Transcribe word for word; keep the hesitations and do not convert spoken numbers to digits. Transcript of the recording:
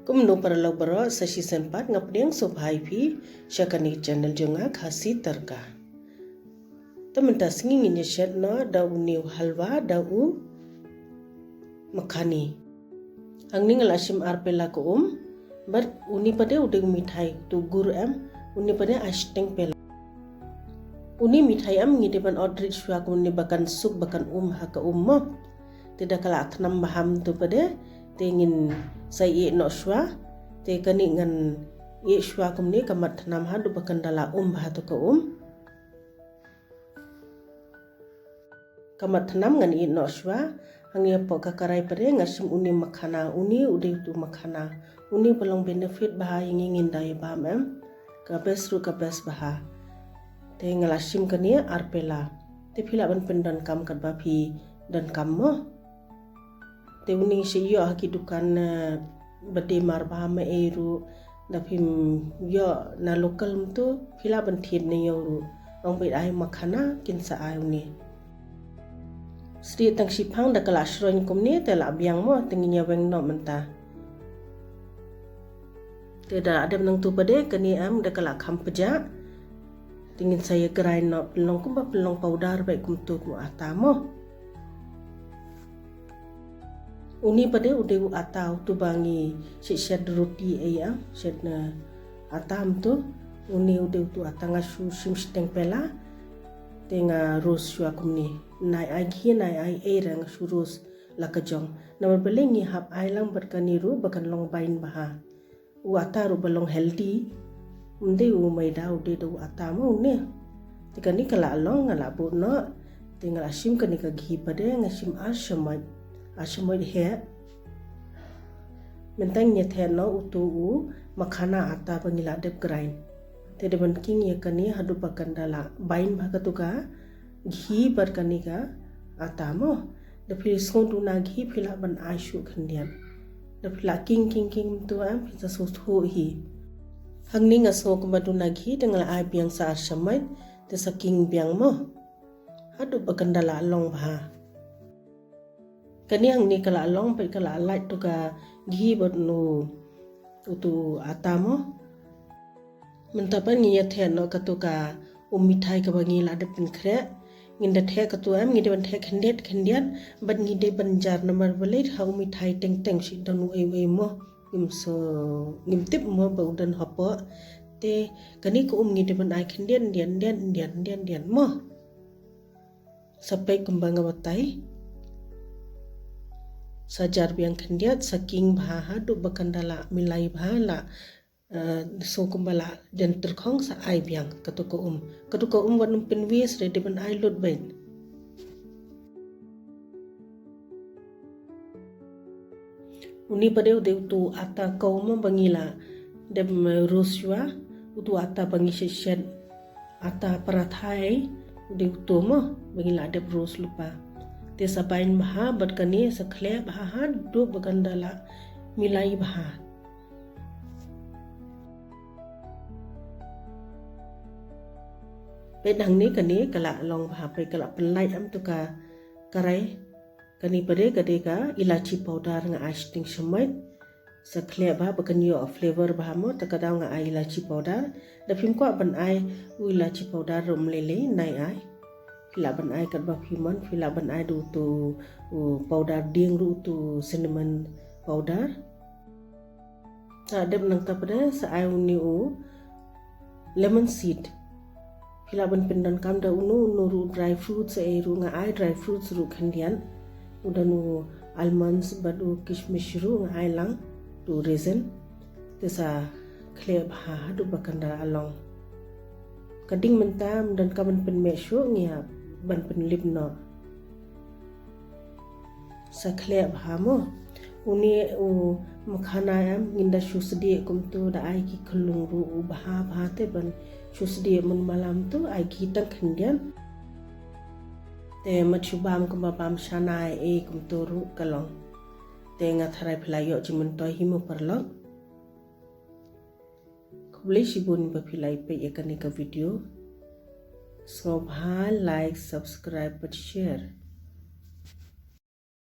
Kumno paralok baroh, sa shisien pat nga pdiang sngewbha ïa phi sha kane ka channel jong nga, Khasi Tadka. Te mynta sngi ngin ïa shet noh da une u halwa da u makhana. Hangne nga la shim ar pela ka um, bad une pat de u dei u mithai, tu gur em, une pat de ai shiteng pela. Une mithai em ngi dei ban ot rit shuwa kumne ba kan suk ba kan um ha ka um mo. Te da ka la thnam bha mynta pat de, te ngin sa ïeh noh shuwa. Te kane ngan ïeh shuwa kumne, ka mat thnam haduh ba kan da la um bha tu ka um. Ka mat thnam ngan ïeh noh shuwa. Hangne hapoh ka karai pat de nga shim une makhana, une u dei utu makhana. Une ba long benefit bha ïa ngi, ngin da ïa bam em. Ka best ruh ka best bha. Te nga la shim kane ar pela. Te phi lah ban pyndonkam katba phi donkam mo. Te une ngi shu ïoh ha ki dukan, eh, ba dei marbha ma ei ruh, da phim ïoh na local mynta, phi lah ban thied na ïew ruh. Ong beit ai makhana, kin sa ai une. Sdie tang shiphang da ka la shroiñ kumne, te la biang mo, te ngin ïa weng noh mynta. Te da dep nangtu pat de, kane em da ka la kham pjah. Te ngin sa ïa grind noh pynlong kumba pynlong powder beit kumtu kum u ata mo. Une pat de u dei u ata utu ba ngi shet shet roti ei em, shet na ata mynta. Une u dei utu ata nga shu shim shiteng pela. Te nga roast shuwa kumne. Nai ai ghee, nai ai ei re nga shu roast la ka jong. Namar balei ngi hap ai lang bad kane ruh ba kan long bind bha. U ata ruh ba long healthy. Ym dei u maida, u dei da u ata mo une. Te kane ka la long, nga la buh noh. Te nga la shim kane ka ghee pat de, nga shim ar shamoit. Ar shamoit heh. Mynta ngi ïa theh noh utu u makhana ata ba ngi la dep grind. Te dei ban king ïa kane haduh ba kan da la bind bha katu ka ghee bad kane ka ata mo. Da phi sngew duna ghee phi lah ban ai shuh khyndiat. Da phi lah king king king mynta em phin sa sngewthuh hi. Hangne nga sngew kumba duna ghee te nga la ai biang sa ar shamoit te sa king biang mo. Haduh ba kan da la long bha. Kane hangne ka la long bad ka la lait tu ka ghee bad nu utu ata mo. Mynta pat ngin ïa theh noh katu ka um mithai kaba ngi la dep pynkhreh. Ngin da theh katu em, ngin da ban theh khyndiat khyndiat bad ngi da ban jar namar balei ha um mithai teng teng shi don uei uei mo. Ngim so, ngim tip mo ba u don hapoh. Te kane ka um ngi da ban ai khyndiat khyndiat khyndiat khyndiat khyndiat mo. Sa peit kumba nga batai. Sa jar biang khyndiat, sa king bha haduh ba kan da la milai bha la, eh, sngew kumba la jan tyrkhong sa ai biang katu ka um. Katu ka um wat nym pynwis re, dei ban ai lut beit. Une pat de u dei utu ata kaw mo ba ngi la dep roast shuwa, utu ata ba ngi shet shet ata paratha ei, u dei utu mo ba ngi la dep roast lypa. Te sa bind bha bad kane, sa khleh bha haduh ba kan da la milai bha. Peit hangne kane ka la long bha, peit ka la pynlait em tu ka karai. Kane pat de ka dei ka elaichi powder, nga ai shiteng shamoit. Sa khleh bha ba kan ïoh flavor bha mo, ta ka daw nga ai elaichi powder. Da phim kwah ban ai u elaichi powder ruh ym lei lei, nai ai. Phi lah ban ai katba phi mon, phi lah ban ai da utu u powder dieng ruh, utu cinnamon powder. Sa dep nangta pat de sa ai une u lemon seed. Phi lah ban pyndonkam da uno uno ruh dry fruits ei ruh, nga ai dry fruits ruh khyndiat. U don u almonds bad u kishmish ruh nga ai lang, tu raisin. Te sa khleh bha haduh ba kan da la long. Ka ding mynta ym donkam ban pynmih shuh, ngi hap ban pynlip noh. Sa khleh bha mo. Une u makhana em ngin da shu sdieh kumtu, da ai ki khyllung ruh u bha bha te ban shu sdieh mun malam tu, ai ki tang khyndiat. Te mat shu bam kumba bam shana ei kumtu ruh ka long. Te nga tharai phi la ïoh jingmyntoi hi mo paralok. Khublei shibun ba phi la ïa peit ïa kane ka video. Sngewbha like, subscribe bad share.